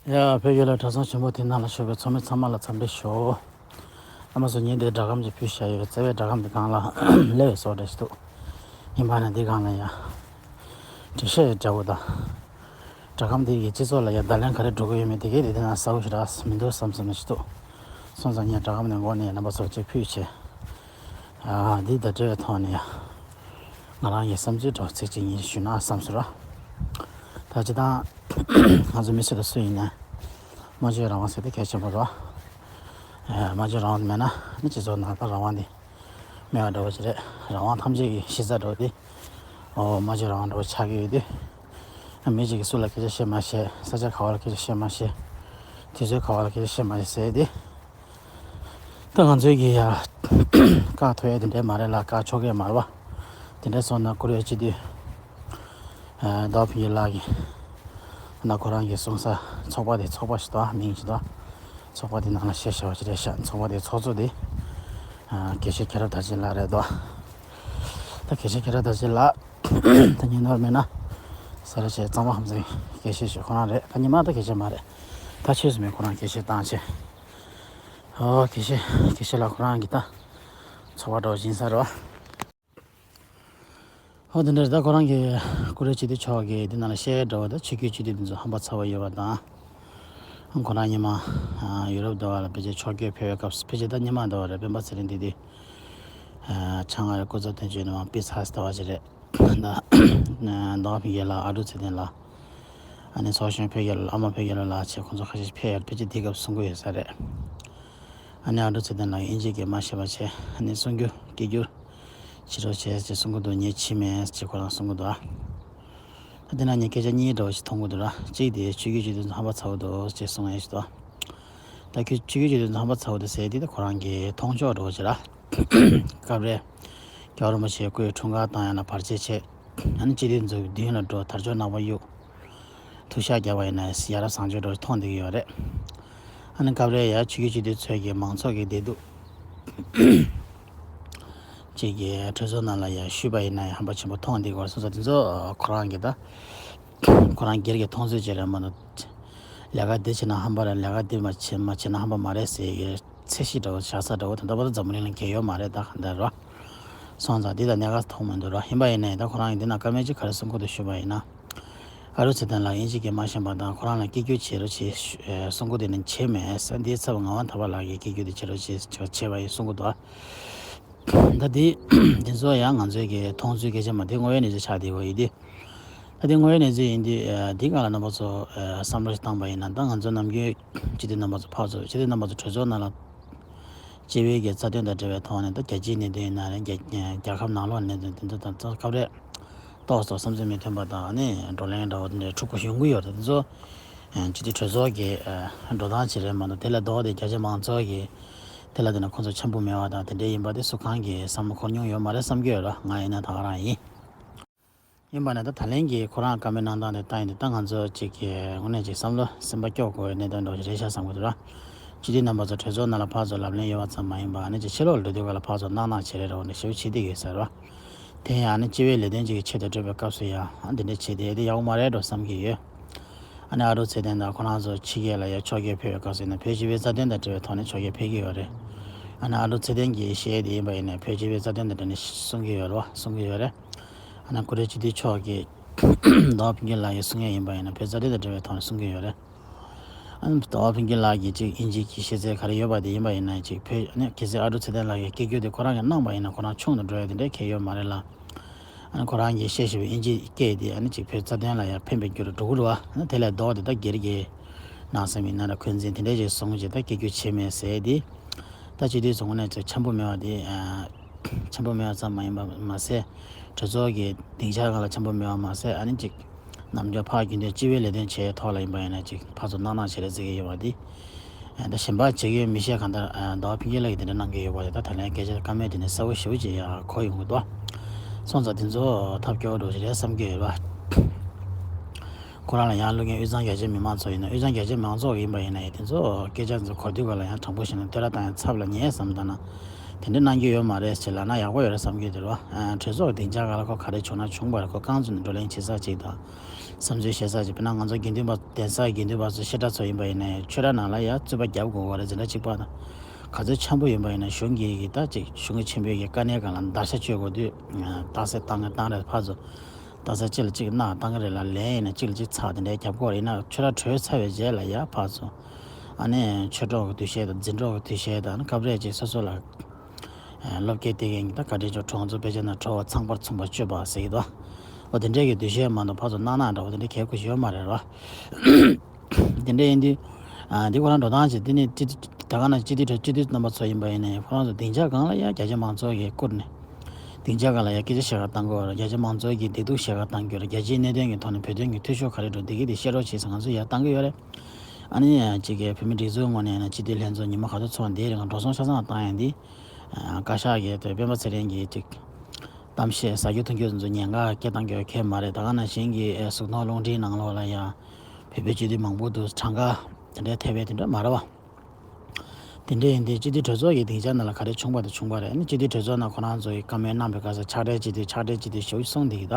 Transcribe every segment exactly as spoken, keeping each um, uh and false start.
ཡ། བོད་ཡུལ་ལ་གྲྭ་ཚང་ཆེན་པོ་དེ་ནང་ལ་བཞུགས་པའི་ཚོགས་མི་ཚང་མ་ལ་འཚམས་འདྲི་ཞུ། རྣམ་པ་ཚོ། ངས་འདིར་སྒྲ་སྒམ་ཅིག་ཕུལ་བཞག་ཡོད། བརྩེ་བའི་སྒྲ་སྒམ་འདི་སྒང་ལ་སླེབས་པའི་བཟོ་འདྲ་ཞིག་འདུག་ཡིན་པ་ན་འདི་སྒང་ལ་ཡ་འགྲེལ་བཤད་འདྲ་བོ་དང་། སྒྲ་སྒམ་འདི་གིས་སྤྱི་ཚོགས་ལ་ཡ་བརྡ་ལན་ག་རེ་འགྲོ་གི་ཡོད་མེད་དེ་གས་དེ་དེ་ན་གསལ་པོ་ཞེ་དྲག་མི་འདུག་བསམ་བསམ་ཞིག་འདུག་སོང་ཙང་ངས་སྒྲ་སྒམ་འདི་འགོ་ནས་རྣམ་པ་ཚོར་ཅིག་ཕུལ་བྱས། ཨ། འདི་དང་འབྲེལ་བའི་ཐོག་ནས་ཡ། ང་རང་གི་བསམ་ཚུལ་འདྲ་བོ་ཚིག་གཅིག་གཉིས་ཞུས་ན་བསམ་སོང་ར། ད་སྤྱིར་བཏང་ང་ཚོ་མི་སུ་དང་སུ་ཡིན་ནའི་སྨྲ་བརྗོད་རང་དབང་ཟེར་དེ་གལ་ཆེན་པོ་རེད། ཨ། སྨྲ་བརྗོད་རང་དབང་མེད་ན་ནི་སྤྱི་ཚོགས་ནང་ལ་རང་དབང་དེ་མེད་པ་འདྲ་བོ་ཅིག་རེད། རང་དབང་ཐམས་ཅད་ཀྱི་གཞི་རྩ་འདྲ་བོ་དེ། ཨོ། སྨྲ་བརྗོད་རང་དབང་འདྲ་བོ་ཆགས་ཀྱི་ཡོད་དུས། མི་གཅིག་གིས་སུ་ལ་སྐད་ཆ་བཤད་མ་ཤེས། ས་ཆ་ག་བ་ལ་སྐད་ཆ་བཤད་མ་ཤེས། དུས་ཚོད་ག་བ་ལ་སྐད་ཆ་བཤད་མ་ཤེས་ཟེར་དེ། ད་ང་ཚོའི་གི་ཡ་བཀག་ཐུབ་ཡ་དེ་འདྲས་མ་རེད་ལ། བཀག་ཆོག་གི་མ་རེད་པ། དེ་འདྲས་སོང་ན་བཀུར་འོས་སྤྱི་འཐུས། ཨ། ཟླ་བ་ཕུན་སྐྱིད་ལགས་ཀྱིས་ན་ཁོ་རང་གི་གསུང་ས་ཚོགས་པ་དེ་ཚོགས་པ་ཞིག་འདུག་མིང་ཞིག་འདུག་ཚོགས་པ་དེ་ནང་ལ་བཤད་བཞག་པ་ཞིག་རེད་ཤག་ཚོགས་པ་དེ་ཚོགས་གཙོ་དེ། ཨ། དགེ་བཤེས་མཁྱེན་རབ་དར་རྒྱས་ལགས་རེད་འདུག་ད་དགེ་བཤེས་མཁྱེན་རབ་དར་རྒྱས་ལགས། ད་ཉེ་ནོར་མེད་ན་ས་ར་ཆེ་གཙང་པ་ཧམ་ཟིང་དགེ་བཤེས་ཞིག་ཁོ་རང་རེད། ད་ཉི་མ་ད་དགེ་བཤེས་མ་རེད། ད་ཆོས་སུ་མེད། ཁོ་རང་དགེ་བཤེས་བཏང་ཆེ། ཨོ། དགེ་བཤེས། དགེ་བཤེས་ལགས་ཁོ་རང་གི་ད་ཚོགས་པ་འགྲོ་བཞིན་ས་རོ། ཨོ། དེ་འདྲ་རེད། ད་ཁོ་རང་གི་བཀུར་འོས་སྤྱི་འཐུས་མཆོག་གིས་འདི་ནང་ལ་བཤད་འགྲོ་བ། ད་ཆོས་བརྒྱུད་སྤྱི་འཐུས་འདི་ཚོ་ཧམ་པ་ཚ་བ་ཡོད་པ་དང་། ཁོ་རང་ཉི་མ་ཡུ་རོབ་འདྲ་བ་ལ་ཕལ་ཆེར་ཕྱོགས་བསྐྱོད་ཕེབས་པའི་སྐབས་སུ། ཕལ་ཆེར་ད་ཉི་མ་འདྲ་བ་རེད། སྤེན་པ་ཚེ་རིང་འདི་དུས་ཆང་ང་རེ་སྐུ་ཚབ་དོན་གཅོད་ནས་མ་པི་ཚ་ཟེར་བ་ཅིག་རེད། ཟླ་བ་ཕུན་སྐྱིད་ལགས། ཨ་འབྲུག་ཚེ་བརྟན་ལགས། ཨ་ནི་ཚོགས་གཞོན་འཕེལ་རྒྱས་ལགས། ཨ་མ་འཕེལ་རྒྱས་ལགས་ལ་བྱས་ཁོང་ཚོ་ཁ་ཤས་ཕེབས་ཡོད། ཕལ་ཆེར་དེའི་སྐབས་གསུང་གི་ཡོད་ས་རེད། ཨ་ནི་ཨ་འབྲུག་ཚེ་བརྟན་ལགས་ཨིན་ཇི་སྐད་མ་ཤེས་པ་བྱས། ཨ་ནི་གསུང་རྒྱུ་སྐད་སྒྱུར་བྱེད་རོགས་བྱས་ཅེས་གསུང་གི་འདུག་ངས་བྱས་མེད་ཅེས་ཁོ་རང་གསུང་གི་འདུག་ཨ། ད་དེ་ན་ངས་སྐད་ཆ་གཉིས་འདྲ་བོ་ཞིག་མཐོང་གི་འདུག་ར། གཅིག་དེ་ཆོས་བརྒྱུད་སྤྱི་འཐུས་ཚོ་ཧམ་པ་ཚ་བོ་འདུག་ཅེས་གསུང་ཡས་ཞིག་འདུག་ད་ཁྱོད་ཆོས་བརྒྱུད་སྤྱི་འཐུས་ཚོ་ཧམ་པ་ཚ་བོ་འདུག་ཟེར་དེ་ད་ཁོ་རང་གི་མཐོང་ཕྱོགས་འདྲ་བོ་ཞིག་ར། སྐབས་རེ་རྒྱལ་བ་རིན་པོ་ཆེའི་སྐུའི་འཁྲུངས་སྐར་བཏང་ཡ་ལ་བར་ཆད་བྱེད། ཨ་ནི་སྤྱི་འཐུས་ཚོའི་མདུན་ལ་འགྲོ། དར་ལྕོག་ནག་པོ་གཡུག་ཐུགས་ཤག་རྒྱབ་པ་ཡིན་ན་ཡ་རབས་བཟང་སྤྱོད་འདྲ་བོ་མཐོང་བསྡད་ཀྱི་ཡོད་རེད། ཨ་ནི་སྐབས་རེ་ཡ་ཆོས་བརྒྱུད་སྤྱི་འཐུས་ཚོས་ཀྱི་མང་ཚོགས་ཀྱི་བདེ་སྡུག་ཅིག་གི་གྲོས་ཚོགས་ནང་ལ་ཡ་ཞུས་པ་ཡིན་ན་ཡ་ཧམ་པ་ཆེན་པོ་མཐོང་བསྡད་ཀྱི་ཡོད་རེད། སོང་ཙང་དེ་ཚོ་ཁོ་རང་གི་ད་ཁོ་རང་སྒེར་གྱི་མཐོང་ཚུལ་ཅིག་རེད་མ་གཏོགས། ལས་ཀ་འདི་བྱས་ན་ཧམ་པ་རེད། ལས་ཀ་འདི་མ་བྱེད་མ་བྱེད་ན་ཧམ་པ་མ་རེད་ཟེར་གྱི་ཚད་གཞི་འདྲ་བོ་བཞག་ས་འདྲ་བོ་དེ་འདྲ་བོ་ད་འཛམ་བུ་གླིང་ལ་གལ་ཡོད་མ་རེད། ད་ག་འདྲ་རོ། སོང་ཙང་འདི་ད་གནད་འགག་མཐོང་མི་འདུག་རོ། ཡིན་པ་ཡིན་ནའི་ད་ཁོ་རང་གིས་འདི་ན་བཀའ་མོལ་ཅིག་ག་རེ་གསུང་གི་འདུག་ཞུས་པ་ཡིན་ན། ཨ་རུ་ཚེ་བརྟན་ལགས་ཨིན་ཇི་སྐད་མ་ཤེས་པ་དང་ཁོ་རང་ལ་སྐད་སྒྱུར་བྱེད་རོགས་བྱེད་གསུང་གི་འདུག་ནི་བྱས་མེད་ཟེར། འདིའི་ཚབ་ངག་དབང་ཐར་པ་ལགས་ཀྱིས་སྐད་སྒྱུར་དེ་བྱེད་རོགས་བྱེད་བྱས་པ་ཡིན་གསུང་གི་འདུག་ད་འདི་འདི་ཚོ་ཡང་ང་ཚོའི་གི་མཐོང་ཚུལ་སྐད་ཆ་མ། དེ་དངོས་ཡོད་གནས་ཚུལ་ཆགས་བསྡད་ཡོད་ཡིན་དུས། ད་དེ་དངོས་ཡོད་གནས་ཚུལ་ཡིན་དུས། ཨ། འདི་སྒང་ལ་རྣམ་པ་ཚོ་ཨ་བསམ་བློ་ཞིག་བཏང་པ་ཡིན་ན། ད་ང་ཚོ་ནམ་རྒྱུན་སྤྱི་འཐུས་རྣམ་པ་ཚོ་ཕར་ཚུར་སྤྱི་འཐུས་རྣམ་པ་ཚོ་གྲོས་ཚོགས་ནང་ལ་སྤྱི་པའི་གི་རྩ་དོན་དང་འབྲེལ་བའི་ཐོག་ནས། ད་རྒྱལ་སྤྱིའི་གནད་དོན་ཡིན་ན་རེད། རྒྱལ་རྒྱལ་ཁབ་ནང་ལོགས་གནད་དོན་དེ་ཚོ་དང་ཚོ་སྐབས་རེ་ཏོག་ཙམ་བསམ་ཚུལ་མི་མཐུན་པ་དང་ནི་བགྲོ་གླེང་འདྲ་བོ་དེ་འདྲ་འཁྲུག་པོ་ཡོང་གི་ཡོད་རེད། དེ་ཚོ་ཨ་སྤྱི་འཐུས་གྲོས་ཚོགས་ཀྱི་ཨ་འགྲོ་སྟངས་ཅིག་རེད་མ་གཏོགས། དེ་ལས་ལྡོག་སྟེ་རྒྱ་ཆེ་མང་ཚོགས་ཀྱི་དེ་ལ་བལྟས་ན་ཁོང་ཚོ་འཆམ་པོ་མེད་པ་དང་དེ་འདྲ་ཡིན་པ་དེ་སུ་གང་གིས་བསམ་བློ་འཁོར་མྱོང་ཡོད་མ་རེད་བསམ་གྱི་ཡོད་ར། ང་ཡིན་ན་ད་ག་རང་ཡིན། ཡིན་པ་ནས་ད་ད་ལན་གྱི་ཁོ་རང་བཀའ་མོལ་གནང་སྟངས་དེ་ལྟ་ཡིན་དུས། ད་ང་ཚོ་ཅིག་གི་དངོས་གནས་ཅིག་བསམ་བློ་སེམས་པ་སྐྱོ་དགོས་པའི་གནད་དོན་འདྲ་བོ་ཞིག་རེད་ཤག་བསམ་གྱི་འདུག་ར། སྤྱི་འཐུས་རྣམ་པ་ཚོ་གྲོས་ཚོགས་ནང་ལ་ཕར་ཚུར་ལབ་གླེང་ཡོད་པ་ཙམ་མ་ཡིན་པ། ཨ་ནི་ཅིག་ཕྱི་ལོགས་ལ་འགྲོ་དུས་ག་ལ་ཕར་ཚུར་གནང་གནང་བྱེད་རེས་འདྲ་བོ་འདྲ་ཞེ་པོ་བྱེད་བསྡད་ཀྱི་ཡོད་ས་རེད་བ། དེ་ཡང་ཨ་ནི་སྤྱི་པའི་ལས་དོན་ཅིག་གི་ཆེད་དུ་སྤྲོད་པའི་སྐབས་སུ་ཡང་ཨ་འདི་འདྲ་བྱེད་དེ་དེ་ཡག་པོ་མ་རེད་འགྲོ་བསམ་གྱི་ཡོད། ཨ་ནི་ཨ་རུ་ཚེ་བརྟན་དང་ཁོ་རང་ཚོ་ཕྱི་རྒྱལ་ལ་ཡ་ཕྱོགས་ཀྱིས་ཕེབས་པའི་སྐབས་སུ་ཡིན་ན། བོད་སྤྱི་པའི་རྩ་དོན་དང་འབྲེལ་བའི་ཐོག་ནས་ཕྱོགས་ཀྱིས་ཕེབས་ཀྱི་ཡོད་རེད། ཨ་ནི་ཨ་རུ་ཚེ་བརྟན་གྱིས་བཤད་དེ་ཡིན་པ་ཡིན་ན། བོད་སྤྱི་པའི་རྩ་དོན་དང་འབྲེལ་ནས་གསུང་གི་ཡོད་རེད་བ། གསུང་གི་ཡོད་རེད། ཨ་ནི་བཀུར་འོས་སྤྱི་འཐུས་མཆོག་གིས་ཟླ་བ་ཕུན་སྐྱིད་ལགས་ཀྱིས་གསུང་ཡས་ཡིན་པ་ཡིན་ན། བོད་རྩ་དོན་དང་འབྲེལ་བའི་ཐོག་ནས་གསུང་གི་ཡོད་རེད། ཨ་ནི་ཟླ་བ་ཕུན་སྐྱིད་ལགས་ཀྱིས་ཅིག་དབྱིན་ཇི་གི་ཤེས་ཚད་ག་རེ་ཡོད་པ་དེ་ཡིན་པ་ཡིན་ན། ཅིག་བོད་ཨ་ནི་གལ་སྲིད་ཨ་རུ་ཚེ་བརྟན་ལགས་ཀྱིས་སྐད་སྒྱུར་དེ་ཁོ་རང་གིས་གནང་པ་ཡིན་ན། ཁོ་རང་ཆུང་དུ་འགྲོ་ཡ་དེ་འདྲའི་གལ་ཡོད་མ་རེད་ལ། ཨ་ནི་ཁོ་རང་གིས་བཤད་བཞིན་པའི་དབྱིན་ཇིའི་སྐད་དེ་ཨ་ནི་ཅིག་བོད་རྩ་དོན་ལ་ཡང་ཕན་པའི་རྒྱུ་རུ་འགྲོ་གི་རེད་བ། ཨ་ནི་དེ་ལས་ལྡོག་སྟེ་ད་སྒེར་གྱི་ནང་སེམས་ཡིན་ན་ར་འཁོན་འཛིན་དེ་འདྲས་ཅིག་བཟུང་བྱས་ད་སྐད་སྒྱུར་བྱས་མེད་ཟེར་དེ། ད་སྤྱི་འཐུས་ཚོ་དངོས་གནས་ཅིག་འཆམ་པོ་མེད་པ་དེ། ཨ། འཆམ་པོ་མེད་པ་ཙམ་མ་ཡིན་པ་མ་ཟད། གྲོས་ཚོགས་ཀྱི་སྡིངས་ཆ་སྒང་ལ་འཆམ་པོ་མེད་པ་མ་ཟད། ཨ་ནི་ཅིག་ནམ་རྒྱུན་ཕར་རྒྱུན་དུ་སྤྱི་པའི་ལས་དོན་བྱེད་ཐོག་ལ་ཡིན་པ་ཡིན་ན་ཅིག་ཕར་ཚུར་སྣང་སྣང་བྱེད་རེས་བྱེད་ཀྱི་ཡོད་པ་དེ། ད་གཞན་པ་བྱེད་ཀྱི་ཡོད་མི་ཤེས། གང་ལྟར་ཟླ་བ་ཕུན་སྐྱིད་ལགས་ཀྱིས་དེ་འདྲ་གནང་གི་ཡོད་པ་རེད། ད་ད་ལན་སྐད་ཆ་བཀའ་མོལ་དེ་ནས་གསལ་པོ་ཞེ་པོ་ཅིག་ཡང་གོ་ཡོང་གི་འདུག་སོང་ཙང་དེ་ཚོ་ཐབས་སྐྱོ་བོ་འདྲ་ཞིག་རེད་བསམ་གྱི་ཡོད་པ། ཁོ་རང་ལ་ཡང་བློ་འགན། དབུས་གཙང་རྒྱ་ཆེ་མི་མང་ཚོ་ཡིན་ན། དབུས་གཙང་རྒྱ་ཆེ་མང་ཚོགས་ཡིན་པ་ཡིན་ན་ཡང་དེ་ཚོ་སྐད་ཆ་ཚོ་གོ་དུས་ག་ལ་ཡང་དྲང་པོ་བཤད་ན་བསྟོད་ར་བཏང་ཡང་ཚབ་ལ་ཉེ་བསམ་བཏང་ན། དེ་འདྲ་གནང་རྒྱུ་ཡོད་མ་རེད་ཅེས་ལབ་ན་ཡག་པོ་ཡོད་རེད་བསམ་གྱི་འདུག་ར། གྲོས་ཚོགས་སྡིངས་ཆ་སྒང་ལ་ཁོ་ག་རེ་བྱུང་ན་བྱུང་བ་རེད། ཁོ་རྐང་བཙུགས་ནས་བགྲོ་གླེང་བྱེད་ས་ཅིག་དང་། བསམ་ཚུལ་བཤད་ས་ཅིག་དཔེར་ན་ང་ཚོ་དགེ་འདུན་པ་གདན་སའི་དགེ་འདུན་པ་ཚོ་བཤད་གྲྭ་ཚོ་ཡིན་པ་ཡིན་ན་ཆོས་གྲྭ་ནང་ལ་ཡ་རྩོད་པ་རྒྱབ་དགོས་པ་རེད། འཛིན་གྲྭ་གཅིག་པ་དང་ག་ཚོད་འཆམ་པོ་ཡིན་པ་ཡིན་ན་གཞུང་གི་གི་ད་ཅིག་གཞུང་གི་ཆེན་པོའི་གི་དཀའ་གནད་སྒང་ལ་བརྡར་ཤ་གཅོད་དགོས་དུས་རྟགས་གསལ་བཏང་གི་བཏང་རེད། ཕར་ཚུར་རྟགས་གསལ་གཅིག་ལ་གཅིག་གནག་བཏང་གི་རེད་ལ། ལན་ཡིན་ན་གཅིག་ལ་གཅིག་ཚགས་དེ་འདྲའི་རྒྱབ་དགོས་རེད། ཡིན་ན་ཆོས་གྲྭ་གྲོལ་ཚར་བའི་རྗེས་ལ་ཡ་ཕར་ཚུར་ཨ་ནི་ཆོས་གྲོགས་ཀྱི་འདུ་ཤེས་དང་འཛིན་གྲོགས་ཀྱི་འདུ་ཤེས་དང་སྐབས་རེ་ཅིག་སོ་སོ་ལ་སློབ་སྐྱེལ་སྟེར་མཁན་གྱི་ད་བཀའ་དྲིན་ཆེ་གྲོགས་ཚོ་དཔེ་ཆ་ན་གྲོགས་ཚངས་པར་མཚུངས་པར་སྤྱོད་པ་ཟེར་གྱི་འདུག་འོ་དེ་འདྲས་ཀྱི་འདུ་ཤེས་མ་གཏོགས་ཕར་ཚུར་གནག་གནག་འདྲ་བོ་དེ་འདྲས་གལ་དགོས་ཤེས་ཡོད་མ་རེད་ར། དེ་འདྲས་ཡིན་དུས། ཨ་འདི་ཁོ་རང་འགྲོ་སྟངས་ཅིག་འདི་ནི་སྤྱི་འཐུས་ད་ག་ན་སྤྱི་འཐུས་གྲོས་སྤྱི་འཐུས་རྣམ་པ་ཚོ་ཡིན་པ་ཡིན་ནའི་ཁོ་རང་ཚོ་སྡིངས་ཆ་སྒང་ལ་ཡ་རྒྱ་ཆེ་མང་ཚོགས་ཀྱིས་བཀུར་ནས། སྡིངས་ཆ་སྒང་ལ་ཡ་སྐད་ཆ་བཤད་ག་བཏང་དགོས་ར། རྒྱ་ཆེ་མང་ཚོགས་ཀྱིས་སྡིགས་སྡུག་བཤད་ག་བཏང་རྒྱུ་ར། རྒྱལ་སྤྱིའི་གནད་དོན་གྱི་ཐོག་ནས་བོད་དོན་གྱི་འཐུས་ཤོར་ག་རེ་འགྲོ་འདི་གི་དེ་བཤད་རོགས་བྱེད་ཟེར་ང་ཚོ་ཡ་བཏང་གི་ཡོད་རེད། ཨ་ནི་ཡ་གཅིག་གི་བོད་མི་སྒྲིག་འཛུགས་ངོས་ནས་ཡིན་ན་སྤྱི་འཐུས་ལྷན་ཚོགས་ཉི་མ་ག་ཚོད་ཚོགས་འདིའི་རིང་འགྲོ་སོང་ཆ་ཚང་བཏང་ཡ་འདི། ཨ་བཀའ་ཤག་གིས་དེ་སྤེན་པ་ཚེ་རིང་གིས་ཅིག་གཏམ་བཤད་ཟ་རྒྱུ་འཐུང་རྒྱུ་ཚོ་ཉེན་ཁ་སྐྱེལ་བཏང་རྒྱུ་གལ་མ་རེད། ད་ག་ནང་བཞིན་གྱི་ཨེ་གཟུགས་མཐོང་རླུང་འཕྲིན་ནང་ལོགས་ལ་ཡང་བོད་པའི་སྤྱི་འཐུས་མང་པོ་འདུག་གྲངས་ཀ་དེ་འདྲའི་ཐེབས་པའི་དེ་འདྲ་མ་རེད་བ། དེ་འདྲ་ཡིན་དུས་སྤྱི་འཐུས་གྲོས་ཚོགས་ཀྱི་སྡིངས་ཆ་ནང་ལ་ག་རེ་བྱུང་བ་དེ་བྱུང་བ་རེད། ཨ་ནི་སྤྱི་འཐུས་གྲོས་ཚོགས་ནང་ཁོ་རང་ཚོ་ཡི་བཀའ་མོལ་གནང་པའི་སྐབས་སུ་ཕྱག་སྦྲེལ་སྤྱི་འཐུས་ཕྱག་སྦྲེལ་སྤྱི་འཐུས་ཞེ་པོ་གསུངས་བསྡད་ཀྱི་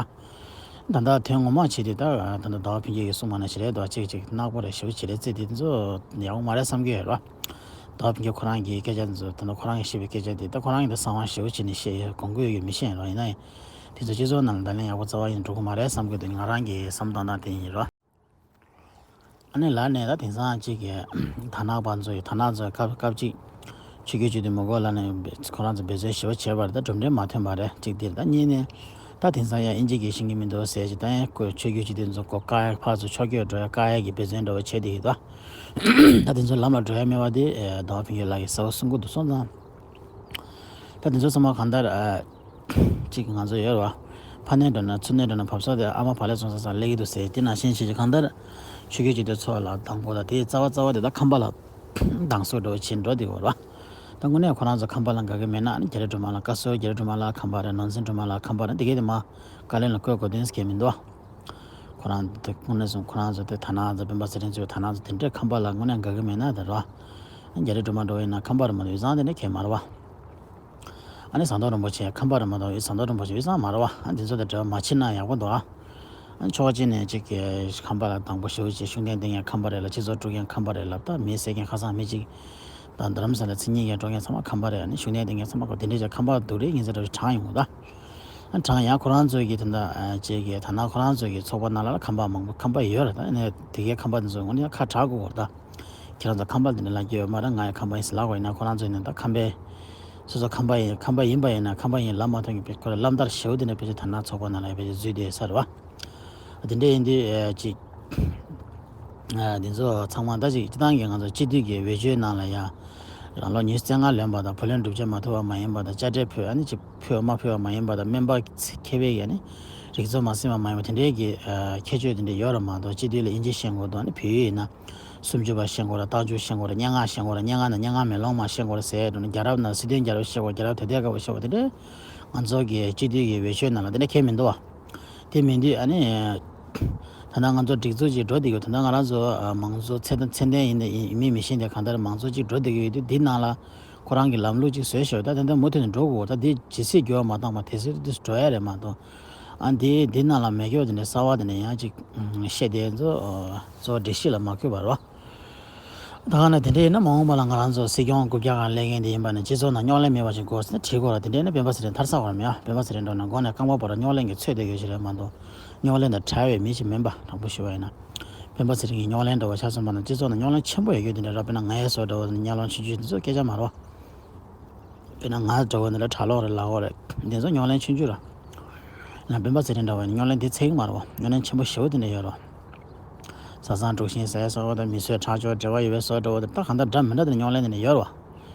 ད། ད་ལྟ་དོན་ངོ་མ་བྱེད་དུས་ད་ད་ལྟ་ཟླ་བ་ཕུན་ཚོགས་ཀྱིས་གསུངས་པ་ནང་བཞིན་རེད་དོ། གཅིག་གཅིག་ནག་པོ་རེད། ཞེ་པོ་བྱེད་རེད་ཙེ་དེ་ཚོ་ཡག་པོ་མ་རེད་བསམ་གྱི་ཡོད་རེད་བ། ཟླ་བ་ཕུན་ཚོགས་ཁོ་རང་གི་སྐད་ཆ་འདི་ཚོ་ད་ལྟ་ཁོ་རང་གིས་བཤད་པའི་སྐད་ཆ་འདི་ད་ཁོ་རང་གིས་ད་གསང་བ་ཞེ་པོ་བྱས་ནས་བཤད་ཡོད། གོང་བཀུར་ཡོད་ཀྱི་མི་ཤེས་རོགས་ཡིན་ན་ཡང་། དེ་ཚོ་སྤྱི་ཚོགས་ནང་ལ་ད་ལན་ཡག་པོ་རྩ་བ་ཡིན་འགྲོ་གི་མ་རེད་བསམ་གྱི་འདུག་ང་རང་གི་བསམ་སྟངས་ད་དེ་ཡིན་རོགས། ཨ་ནི་ལར་ནས་ད་དེང་སང་གཅིག་གི་དར་ནག་པ་ཚོ་ཡི་དར་ནག་ཚོ་སྐབས་སྐབས་གཅིག་ཆོས་བརྒྱུད་སྤྱི་འཐུས་མི་དགོས་ལབ་ནས་ཁོ་རང་ཚོ་འབད་བརྩོན་ཞེ་པོ་བྱས་པ་རེད། ད་གྲུབ་འབྲས་མ་ཐོན་པ་རེད། གཅིག་འདིར་ད་གཉིས་ནས་ད་དེང་སང་ཡ་ཨིན་ཇི་གིས་ཤེས་ཀྱི་མི་འདུག་ཟེར་གྱི་ད་ཡང་ཁོས་ཆོས་བརྒྱུད་སྤྱི་འཐུས་ཚོ་ཀོ་བཀག་ཡ་ཕར་ཚུར་ཕྱོགས་བསྐྱོད་འགྲོ་ཡ་བཀག་ཡ་གི་འབད་བརྩོན་འདྲ་བོ་བྱས་བསྡད་ཡོད་ད། ད་དེ་ཚོ་ལམ་ལ་འགྲོ་ཡ་མེད་པ་དེ་ཟླ་བ་ཕུན་ཚོགས་ལགས་ཀྱིས་གསལ་པོ་གསུང་གི་འདུག་སོང་ཙང་། ད་དེ་ཚོ་ཚང་མ་གང་ལྟར་ཨ། གཅིག་ང་ཚོ་ཡོད་རེད་བ། ཕ་ནས་འགྲོ་ན་ཚུར་ནས་འགྲོ་ན་བབས་ས་དེ་ཨ་མ་བག་ལེབ་བཙོང་ས་ཚང་སླེབས་ཀྱི་འདུག་ཟེར། དེ་ནང་བཞིན་བྱེད་ཀྱི་གང་ལྟར་ཆོས་བརྒྱུད་སྤྱི་འཐུས་ཚོ་ལ་དང་པོ་ལ་དེའི་རྩ་བ་རྩ་བ་དེ་ད་ཁམས་པ་ལ་སྡང་ཟུག་འགྲོ་བྱེད་འགྲོ་དེ་ཡོད་རེད་བ། ད་དངོས་གནས་ཁོ་རང་ཚོ་ཁམས་པ་ལ་དགའ་གི་མེད་ན་ཨ་ནི་རྒྱ་རི་སྒྲོལ་མ་ལགས་བཀའ་ཟུར་རྒྱ་རི་སྒྲོལ་མ་ལགས་ཁམས་པ་རེད། ནོར་འཛིན་སྒྲོལ་མ་ལགས་ཁམས་པ་རེད། དེ་གས་དེ་མ་བཀའ་བློན་ལ་བསྐོས་དགོས་དོན་གལ་མི་འདུག་བ། ཁོ་རང་དེ་དངོས་གནས་སོང་ཁོ་རང་ཚོ་དེ་དར་ནག་ཚོ་སྤེན་པ་ཚེ་རིང་ཚོའི་དར་ནག་ཚོ་དེ་འདྲའི་ཁམས་པ་ལ་དངོས་གནས་དགའ་གི་མེད་ན་དེ་རེད་བ། རྒྱ་རི་སྒྲོལ་མ་འགྲོ་ཡིན་ན་ཁམས་པ་རེད་མ་གཏོགས་དབུས་གཙང་དེ་འདྲ་གས་མ་རེད་བ། ཨ་ནི་ཟམ་གདོང་རིན་པོ་ཆེ་ཁམས་པ་རེད་མ་གཏོགས་དབུས་ཟམ་གདོང་རིན་པོ་ཆེ་དབུས་གཙང་མ་རེད་བ། ཨ་འདི་ཚོ་དང་འབྲེལ་བ་མ་ཕྱིན་ན་ཡག་པོ་འདུག་ཨ། ཨ་ནི་ཕྱོགས་གཅིག་ནས་གཅིག་གི་ཁམས་པ་ལ་དང་པོ་ཞེ་པོ་ཅིག་ཤུགས་ལྡན་བསྟེན་མཁན་ཁམས་པ་རེད་ལ། སྤྱི་ཚོགས་དཀྲུག་མཁན་ཁམས་པ་རེད་ལ། ད་མི་བསད་མཁན་ཁ་སང་མི་གཅིག་དང་རྡ་རམ་ས་ལ་མཚན་ཉིད་ཀྱི་འགྲོ་མཁན་ཚང་མ་ཁམས་པ་རེད། ཨ་ནི་ཤུགས་ལྡན་བསྟེན་མཁན་ཚང་མ་ཁོ་དེ་འདྲས་ཀྱི་ཁམས་པ་སྡུག་རུས་ཡིན་ཟེར་འདྲ་བོ་དྲངས་ཡོང་གི་ད། ཨ་དྲངས་ཡང་ཁོ་རང་ཚོའི་གི་ད་ལྟ་ཨ་ཅིག་གི་ད་ནང་ཁོ་རང་ཚོའི་གི་ཚོགས་པ་ནང་ལ་ཁམས་པ་མང་པོ་ཁམས་པ་ཡོད་རེད། ད་ཨ་ནི་དེ་གའི་ཁམས་པ་དེ་ཚོ་ངོ་ནས་ཁ་གྲག་དགོས་རེད་ད། ཁྱེད་རང་ཚོ་ཁམས་པ་འདི་འདྲ་ལབ་ཀྱི་ཡོད་མ་རེད། ང་ཡང་ཁམས་པ་ཡིན་ཟེར་ལབ་དགོས་ཡིན་ན་ཁོ་རང་ཚོ་ནི་ད་ཁམས་པའི་སོ་སོ་ཁམས་པ་ཡིན་ཁམས་པ་ཡིན་པ་ཡིན་ན་ཁམས་པ་ཡིན་ལབ་མ་ཐུབ་མཁན་ཁོ་རང་ལམ་སྟར་ཞེ་པོ་འདི་འདྲ་ཕལ་ཆེར་ད་ནང་ཚོགས་པ་ནང་ལ་ཕལ་ཆེར་འཛུལ་བསྡད་ས་རེད་བ། འདི་འདྲ་ཡིན་དུས་ཨེ་ཅིག་ཨ་འདི་ཚོ་ཚང་མ་ད་ཅིག་སྤྱི་བཏང་གི་ང་ཚོ་སྤྱི་འཐུས་ཀྱི་འོས་ཆོས་ནང་ལ་ཡང་རང་ལོ་ཉི་ཤུ་རྩ་ལྔ་ལོན་པ་དང་བུ་ལོན་སྒྲུབ་བྱ་མ་ཐུབ་པ་མ་ཡིན་པ་དང་དཔྱ་ཁྲལ་ཕུད་ཨ་ནི་ཅིག་ཕུད་མ་ཕུད་པ་མ་ཡིན་པ་དང་སྨན་པ་མཁས་པའི་ཡ་ནི་རིག་ཚོགས་མ་ཟིན་པ་མ་ཡིན་པ་དེ་འདྲའི་གི་ཨ་ཁྱད་ཆོས་དེ་འདྲ་ཡོད་རེད་མ་གཏོགས་སྤྱི་འཐུས་ལ་དབྱིན་ཇི་ཤེས་དགོས་འདུག་ཨ་ནི་བོད་ཡིག་ཡིན་ན། སུམ་ཅུ་པ་ཤེས་དགོས་རེད། རྟགས་འཇུག་ཤེས་དགོས་རེད། སྙན་ངག་ཤེས་དགོས་རེད། སྙན་ངག་ནང་སྙན་ངག་མེ་ལོང་མ་ཤེས་དགོས་རེད་ཟེར་འགྲོ་ནས་རྒྱལ་རབས་ནང་སྲིད་དོན་རྒྱལ་རབས་ཤེས་དགོས་རྒྱལ་རབས་དོལ་རྒྱལ་ཁ་པོ་ཤེས་དགོས་དེ་འདྲས་ང་ཚོ་གི་སྤྱི་འཐུས་ཀྱི་འོས་ཆོས་ནང་ལ་དེ་འདྲས་ཁྱད་མི་འདུག་བ། དེ་མིན་དུས་ཨ་ནི་ད་ལྟ་ང་ཚོ་སྒྲིག་འཛུགས་ཅིག་འགྲོ་བསྡད་ཡོད། ད་ལྟ་ང་རང་ཚོ་མང་གཙོ་ཚད་ལྡན་ཚད་ལྡན་ཡིན་ཡིན་མིན་མི་ཤེས་ཏེ་གང་ལྟར་མང་གཙོ་ཅིག་འགྲོ་བསྡད་ཡོད་དུས་འདི་ནང་ལ་ཁོ་རང་གི་ལམ་ལུགས་ཅིག་བཟོས་ཤོག་ད་དེ་འདྲ་མུ་མཐུད་ནས་འགྲོ་དགོས། ད་འདི་ཇི་སྲིད་འགྱུར་བ་མ་བཏང་བ་དེ་སྲིད་འདི་འགྲོ་ཡ་རེད་མ་གཏོགས། ཨ་འདི་འདི་ནང་ལ་མེ་སྒྱོགས་དེ་འདྲའི་གསར་བ་དེ་འདྲ་ཡང་ཅིག་བཤད་དེ་ཚོ་གཙོ་བོ་སྒྲིག་གཞི་ལ་མ་འཁོད་པ་རེད་བ། ད་ག་ནས་དེ་འདྲ་ཡིན་ན་མ་འོངས་པ་ལ་ང་རང་ཚོ་སྲིད་སྐྱོང་རྐུབ་བཀྱག་སྒང་སླེབས་མཁན་དེ་ཡིན་པ་ནི་སྤྱི་ཚོགས་ནང་རྙོག་གླེང་མེད་པ་ཞིག་དགོས་ཟེར་ན་བྲིས་དགོས་ར། དེ་འདྲ་ཡིན་ན་སྤེན་པ་ཚེ་རིང་ཐར་ས་བར་མེད་ཨ། སྤེན་པ་ཚེ་རིང་འགྲོ་ན་མགོ་ནས་རྐང་པ་བར་རྙོག་གླེང་གི་ཚོད་བསྡད་ཡོད་ཞིག་རེད་མ་གཏོགས་རྙོག་གླེང་དང་བྲལ་བའི་མི་ཞིག་མིན་པ་དྲང་པོ་ཞུ་བ་ཡིན་ན། སྤེན་པ་ཚེ་རིང་གི་རྙོག་གླེང་འདྲ་བོ་ཆ་མཚོན་པ་ན་སྤྱི་ཚོགས་ནང་རྙོག་གླེང་ཆེན་པོ་ཡོད་རྒྱུ་དེ་འདྲ་ར། དཔེར་ན་ང་ཡི་བཟོ་འདྲ་བོ་དང་གཉའ་ལོང་ཆུང་ཆུང་དེ་ཚོ་སྐད་ཆ་མ་རེད་བ། དཔེར་ན་ང་འདྲ་བོ་འདི་འདྲ་གྲྭ་ལོག་རེད་ལག་འོག་རེད། འདི་ཚོ་རྙོག་གླེང་ཆུང་ཆུང་ར། ན་སྤེན་པ་ཚེ་རིང་འདྲ་བོ་ཡིན་ན་རྙོག་གླེང་འདི་ཚད་ཀྱི་མ་རེད་བ། རྙོག་གླེང་ཆེན་པོ་ཞེ་པོ་དེ་འདྲ་ཡོད་རེད་བ། བཟའ་ཚང་དཀྲུག་ཤིང་ཟ་ཡ་བཟོ་འདྲ་བོ་དང་མི་གསོད་ཁྲག་སྦྱོར་འབྲེལ་བ་ཡོད་པའི་བཟོ་འདྲ་བོ་དང་ད་གང་ལྟར་འདྲ་མི་འདྲ་དེ་འདྲ་རྙོག་གླེང་དེ་འདྲ་ཡོད་རེད་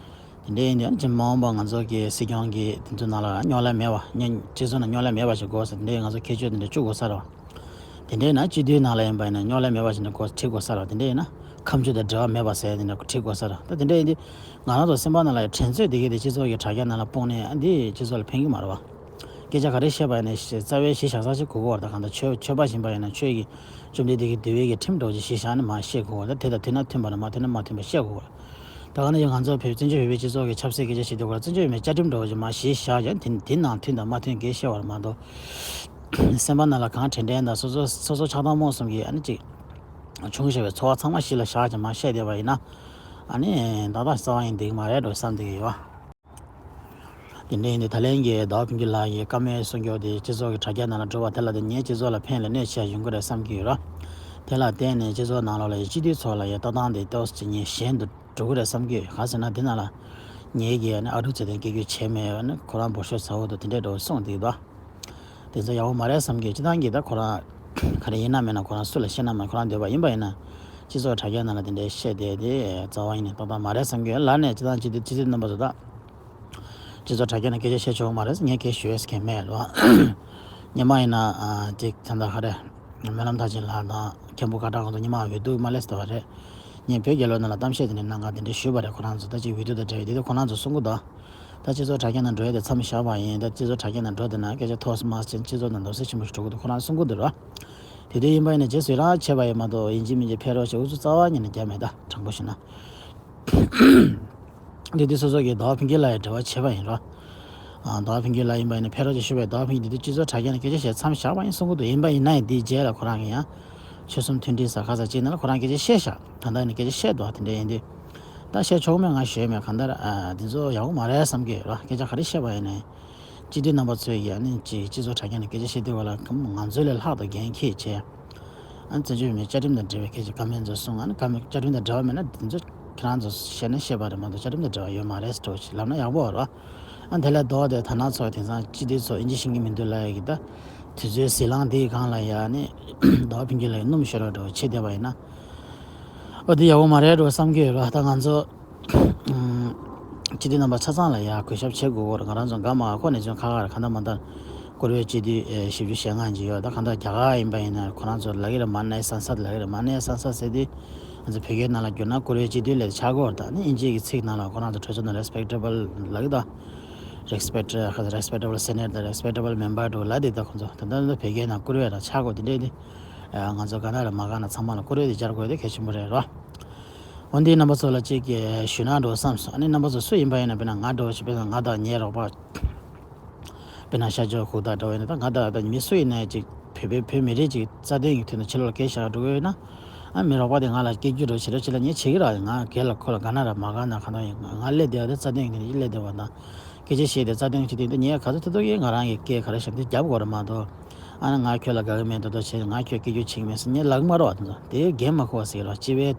བ། དེ་འདྲ་ཡིན་དུས་ཨ་ནི་ཅིག་མ་འོངས་པ་ང་ཚོ་གི་སྲིད་སྐྱོང་གི་དེ་ཚོ་ནང་ལ་རྙོག་གླེང་མེད་པ། སྤྱི་ཚོགས་ནང་རྙོག་གླེང་མེད་པ་ཞིག་དགོས་ཟེར་དེ་འདྲའི་ང་ཚོ་ཁྱད་ཆོས་དེ་འདྲ་བཅུག་དགོས་ས་རེད་བ། དེ་འདྲའི་ན་སྤྱི་འཐུས་ནང་ལ་ཡིན་པ་ཡིན་ན་རྙོག་གླེང་མེད་པ་ཞིག་འདྲ་དགོས་ཁྲིད་དགོས་ས་རེད་བ། དེ་འདྲའི་ཡིན་ན་ཁ་མཆུ་དང་འབྲེལ་བ་མེད་པ་ཟེར་དེ་འདྲ་ཁྲིད་དགོས་ས་རེད་བ། ད་དེ་འདྲ་ཡིན་དུས་ང་རང་ཚོ་སེམས་པ་ནང་ལ་ཡང་དྲན་ཚོད་དེ་གས་དེ་སྤྱི་ཚོགས་ཀྱི་དྲ་རྒྱ་ནང་ལ་སྤུངས་ནས་ཨ་འདི་སྤྱི་ཚོགས་ལ་ཕན་གྱི་མ་རེད་བ། སྐད་ཆ་ག་རེ་བཤད་པ་ཡིན་ན་རྩ་བའི་གཞི་བཞག་ས་ཞིག་དགོས་ཀྱི་ཡོད་རེད། ད་གང་ལྟར་ཆོས་ཆོས་པ་ཡིན་པ་ཡིན་ན་ཆོས་ཀྱི་བཅོམ་ལྡན་འདས་ཀྱི་འདུལ་བའི་གི་ཁྲིམས་འདྲ་བོ་ཅིག་གཞི་བཞག་ནས་མར་བཤད་དགོས་ཀྱི་ཡོད་རེད། ད་དེ་དང་མཐུན་ན་མཐུན་པ་རེད། མ་མཐུན་ན་མ་མཐུན་པ་བཤད་དགོས་ཀྱི་ཡོད་རེད། ད་ག་ནང་བཞིན་ང་ཚོ་བོད་བཙན་བྱོལ་བོད་པའི་སྤྱི་ཚོགས་ཀྱི་ཆབ་སྲིད་སྐད་ཆ་བཤད་དུས་སྐོར་ལ་བཙན་བྱོལ་བོད་མིའི་བཅའ་ཁྲིམས་འདྲ་བོ་ཞིག་མར་གཞི་བཞག་ཀྱང་དེ་དེ་ནང་མཐུན་དང་མ་མཐུན་གང་ཤེས་པ་རེད་མ་གཏོགས། སེམས་པ་ནང་ལ་གང་དྲན་དྲན་དང་སོ་སོ་སོ་སོ་ཆགས་སྡང་རྨོངས་གསུམ་གྱིས་ཨ་ནི་ཅིག་བྱུང་བཞག་པའི་ཚོར་བ་ཚང་མ་གཞི་ལ་བཞག་ཀྱང་མར་བཤད་བསྡད་པ་ཡིན་ན། ཨ་ནི་ཏག་ཏག་རྩ་བ་ཡིན་འགྲིག་གི་མ་རེད་འགྲོ་བསམ་བསྡད་ཀྱི་ཡོད། དེ་འདྲ་ཡིན་དུས་ད་ལན་གྱི་ཟླ་བ་ཕུན་སྐྱིད་ལགས་ཀྱིས་བཀའ་མོལ་གསུང་རྒྱུ་དེ་སྤྱི་ཚོགས་ཀྱི་དྲ་རྒྱ་ནང་ལ་འགྲོ་བ་དེ་ལ་དེ་ངས་སྤྱི་ཚོགས་ལ་ཕན་ལ་གནོད་ཆེ་ཡོང་གི་རེད་བསམ་གྱི་ཡོད་ར། དེ་ལ་བརྟེན་ནས་སྤྱི་ཚོགས་ནང་ལོགས་ལ་ཡང་སྤྱི་འཐུས་ཚོ་ལ་ཡང་ལྟ་སྟངས་དེ་ཏོག་ཙམ་ངས་ཞན་དུ་འགྲོ་གི་རེད་བསམ་གྱི་ཡོད། གང་ཟེར་ན་འདི་ནང་ལ་ངེད་ཀྱིས་ཨ་ནི་ཨ་ཀྲུག་ཚེ་བརྟན་སྐད་སྒྱུར་བྱས་མེད་ཨ་ནི་ཁོ་རང་འབོར་ཤོག་ཚ་བོ་དང་དེ་འདྲས་འགྲོ་སོང་འདུག་ད། དེ་ཚོ་ཡག་པོ་མ་རེད་བསམ་གྱི། སྤྱི་བཏང་གི་ད་ཁོ་རང་ག་རེ་ཡིན་ན་མིན་ན་ཁོ་རང་སུ་ལ་བཤད་ན་མ་ཁོ་རང་འདོད་པ་ཡིན་པ་ཡིན་ན། སྤྱི་ཚོགས་དྲ་རྒྱ་ནང་ལ་དེ་འདྲའི་བཤད་བསྡད་དེ་རྩ་བ་ཡིན་ནས་ཏག་ཏག་མ་རེད་བསམ་གྱི། ལར་ནས་སྤྱི་བཏང་སྤྱི་འཐུས་སྤྱི་འཐུས་རྣམ་པ་ཚོ་ད་སྤྱི་ཚོགས་དྲ་རྒྱ་ནང་སྐད་ཆ་བཤད་ཆོག་གི་མ་རེད། ངས་གལ་ཞུ་ཡས་གལ་མེད་ལོ། ཉི་མ་ཡིན་ན་ཅིག་ད་ལྟ་ག་རེ། སྨོན་ལམ་མཐར་ཕྱིན་ལགས་དང་མཁན་པོ་ཀ་ཊ་ཁོང་ཚོ་ཉི་མ་འོས་བསྡུ་མ་སླེབས་ཟེར་བ་རེད། ངས་བོད་རྒྱལ་ལོ་ནང་ལ་གཏམ་བཤད་དེ་འདྲ་གནང་ག་དེ་འདྲ་ཞུས་པ་རེད། ཁོ་རང་ཚོ་ད་ཅིག་འོས་བསྡུ་དང་འབྲེལ་བའི་དེ་དུས་ཁོ་རང་ཚོ་གསུང་གི་འདུག་ད་སྤྱི་ཚོགས་དྲ་རྒྱ་ནང་འགྲོ་ཡ་དེ་མཚམས་བཞག་པ་ཡིན། ད་སྤྱི་ཚོགས་དྲ་རྒྱ་ནང་འགྲོ་དེ་ན་སྐད་ཆ་ཐོག་མ་ཕྱིན་སྤྱི་ཚོགས་ནང་འདུག་སེ་ཆེན་པོ་ཞིག་འགྲོ་གི་འདུག་ཁོ་རང་གསུང་གི་འདུག་ར། དེ་དུས་ཡིན་པ་ཡིན་ན་རྗེས་སུ་ཡི་རང་བྱས་པ་ཡིན་མ་གཏོགས་ཡིན་གཅིག་མིན་གཅིག་ཕེབས་རོགས་ཞེས་ཨུ་ཚུགས་རྩ་བ་ཉིད་ནས་བརྒྱབ་མེད། ད་དྲང་པོ་ཞུ་ན། དེ་དུས་སོ་སོ་གིས་ཟླ་བ་ཕུན་སྐྱིད་ལགས་ཡི་འབྲེལ་བ་བྱས་པ་ཡིན་ར། ཨ། ཟླ་བ་ཕུན་སྐྱིད་ལགས་ཡིན་པ་ཡིན་ན་ཕེབས་རོགས་ཞེས་ཞུས་པས། ཟླ་བ་ཕུན་སྐྱིད་དེ་དུས་སྤྱི་ཚོགས་དྲ་རྒྱ་ནས་སྐད་ཆ་བཤད་མཚམས་བཞག་པ་ཡིན་གསུང་གི་འདུག་ཡིན་པ་ཡིན་ན་ཡང་དེའི་རྗེས་ལ་ཁོ་རང་གིས་ཡང་ཆོལ་གསུམ་མཐུན་སྒྲིལ་ཟེར་ཁ་ས་ཅིག་ནང་ལ་ཁོ་རང་སྐད་ཆ་བཤད་ཤག་ད་ལྟ་ཡིན་ན་སྐད་ཆ་བཤད་འདུག་དེ་འདྲ་ཡིན་དུས། ད་བཤད་ཆོག་མེད་ང་ཞུས་མེད། གང་ལྟར་ཨ། འདི་ཚོ་ཡག་པོ་མ་རེད་བསམ་གྱི་ར། སྐད་ཆ་ག་རེ་བཤད་པ་ཡིན་ནའི། སྤྱི་འཐུས་རྣམ་པ་ཚོས་ཀྱིས་ཨ་ནི་ཅིག་སྤྱི་ཚོགས་དྲ་རྒྱ་ནས་སྐད་ཆ་བཤད་དུས་བ་ལ་ང་ཚོ་ལས་ལྷག་ཏུ་འགན་འཁྱེར་བྱས། ཨ་ནི་བཙན་བྱོལ་བོད་མིའི་བཅའ་ཁྲིམས་དང་འབྲེལ་བའི་སྐད་ཆ་བཀའ་མོལ་ཚོ་གསུང་། ཨ་ནི་བཀའ་མོལ་བཅའ་ཁྲིམས་དང་འབྲེལ་བ་མེད་ན་འདི་ཚོ་ཁྱེད་རང་ཚོ་བཤད་ན་བཤད་པ་རེད་མ་གཏོགས་བཅའ་ཁྲིམས་དང་འབྲེལ་བ་ཡོད་མ་རེད་ཟེར་འགྲོ་ཞིག་ལབ་ན་ཡག་པོ་རེད་བ། ཨ་ནི་དེ་ལས་ལྡོག་སྟེ་ད་ནང་ཚོ་དེང་སང་སྤྱི་འཐུས་ཚོ་ཨིན་ཇི་ཤེས་ཀྱི་མི་འདུག་ལབ་ཡ་གི་ད། དུས་ཚོད་ཟི་ལིང་དེའི་སྒང་ལ་ཡ་ནི་ཟླ་བ་ཕུན་སྐྱིད་ལགས་ཀྱིས་སྣུམ་ཤོར་བ་འདྲ་བོ་བྱེད་བསྡད་པ་ཡིན་ན། ཨོ་དེ་ཡག་པོ་མ་རེད་འགྲོ་བསམ་གྱི་ཡོད་ར། ད་ང་ཚོ། སྤྱི་འཐུས་རྣམ་པ་ཆ་ཚང་ལ་ཡ་གུས་ཞབས་བྱེད་དགོས་ཀྱི་རེད། ང་རང་ཚོ་འགའ་མ་ཁོ་ནས་ཚུན་ཁ་ཁ་རེད། གང་ལྟར་མ་ལྟར་བཀུར་འོས་སྤྱི་འཐུས་ཨེ་བཞི་བཅུ་ཞེ་ལྔ་ཅིག་ཡོད། ད་གང་ལྟར་རྒྱ་གར་ཡིན་པ་ཡིན་ན་ཁོ་རང་ཚོ་ལབ་ཀྱི་རེད། མ་ནའི་སན་སད་ལབ་ཀྱི་རེད། མ་ནའི་སན་སད་ཟེར་དུས་ང་ཚོ་བོད་སྐད་ནང་ལ་བསྒྱུར་ན་བཀུར་འོས་སྤྱི་འཐུས་ལབ་ཆགས་ཀྱི་ཡོད་རེད། ད་ནི་དབྱིན་ཇིའི་གི་ཚིག་ནང་ལ་ཁོ་རང་ཚོ་གྲོས་ཚོགས་ནང་respectable་ལབ་ཀྱི་འདུག Respect- respectable senator དང་respectable member འདྲ་བོ་ལབ་དེ། ད་ཁོ་ཚོ་ད་ལྟ་བོད་སྐད་ནང་བཀུར་འོས་ར་ཆགས་ཀྱི་ཡོད། དེ་འདྲས་དེ། ང་ཚོ་ག་ན་རེད་མ་ག་ན་ཚང་མ་ལ་བཀུར་འོས་དེ་སྦྱར་དགོས་དེ་གལ་ཆེན་པོ་རེད་རོ། འོན་ཏེ་རྣམ་པ་ཚོ་ལ་གཅིག་གི་ཞུ་ན་འགྲོ་བསམ་སོང་། ཨ་ནི་རྣམ་པ་ཚོ་སུ་ཡིན་པ་ཡིན་ན། དཔེར་ན་ང་འགྲོ་ཞིག་དཔེར་ན་ང་དང་ངའི་རོགས་པ། དཔེར་ན་ཤར་ཕྱོགས་ཁུག་རྟ་འགྲོ་ཡིན་ན། ད་ང་དང་ད་མི་སུ་ཡིན་ན་ཅིག་བོད་པའི་བོད་མི་རིགས་ཅིག་རྩ་དོན་གྱི་དོན་དུ་ཕྱི་ལོགས་སྐད་བཤད་འགྲོ་གི་ཡོད་ན། ཨ་མི་རོགས་པ་དེ་ང་ལ་སྐད་སྒྱུར་འགྲོ་བྱེད་རོགས་བྱེད་ལ་ངས་བྱེད་ཀྱི་ར། ང་སྒེར་ལ་ཁོ་ལ་ག་ན་ར་མ་ག་ན་གང་ལྟར་ཡིན། ང་སླེབས་བསྡད་པ་དེ་རྩ་དོན་གྱི་དོན་དུ་སླེབས་བསྡད་པ་དང་། སྐད་ཆ་བཤད་དེ་རྩ་དོན་གྱི་དོན་དུ་ངས་ག་ཚོད་ཐུབ་ཐུབ་ཀྱིས་ང་རང་གི་སྐད་ག་རེ་བཤད་དེ་རྒྱབ་དགོས་རེད་མ་གཏོགས། ཨ་ནི་ང་ཁྱོད་ལ་དགའ་གི་མེད་མདོག་མདོག་བྱས། ང་ཁྱོད་སྐད་སྒྱུར་བྱེད་ཀྱི་མེད་ཟེར་ངས་ལབ་ཀྱི་མ་རེད་བ། དེ་ཚོ་དེ་འགན་མ་ཁུར་བ་ཟེར་གྱི་རེད་བ། སྤྱི་པའི།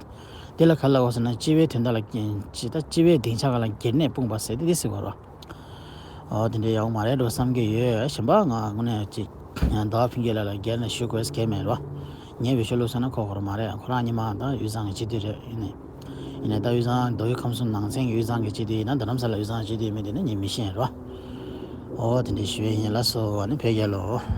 དེ་ལ་ག་རེ་ལབ་དགོས་ཟེར་ན་སྤྱི་པའི་དོན་དག་ལ་སྤྱི་ད་སྤྱི་པའི་སྡིངས་ཆ་སྒང་ལ་སྒེར་ནས་སྤུངས་པ་ཟེར་དེ་དེ་ཟེར་དགོས་རེད་བ། ཨོ་དེ་འདྲའི་ཡག་པོ་མ་རེད་འགྲོ་བསམ་གྱི་ཡོད། གཞན་པ་ང་དངོས་གནས་ཅིག་ཟླ་བ་ཕུན་སྐྱིད་ལགས་ལ་སྒེར་ནས་ཞུ་དགོས་ཟེར་གྱི་མེད་རོ། ངའི་འོས་ཤོག་བླུགས་སོང་ན་ཁོ་དགོས་ར་མ་རེད། ཁོ་རང་ཉི་མ་ད་དབུས་གཙང་གི་སྤྱི་འཐུས་རེད། ཡིན་ནའི་ཡིན་ནའི་ད་དབུས་གཙང་མདོ་དབུས་ཁམས་གསུམ་ནང་ཚན་གྱི་དབུས་གཙང་གི་སྤྱི་འཐུས་ཡིན་ན། རྡ་རམ་ས་ལ་དབུས་གཙང་སྤྱི་འཐུས་མིན་དེ་ནི་ངས་མི་ཤེས་རོ། ཨོ་དེ་འདྲའི་ཞུ་ཡས་ཡིན། ལགས་སོ། ཨ་ནི་བོད་རྒྱལ་ལོ།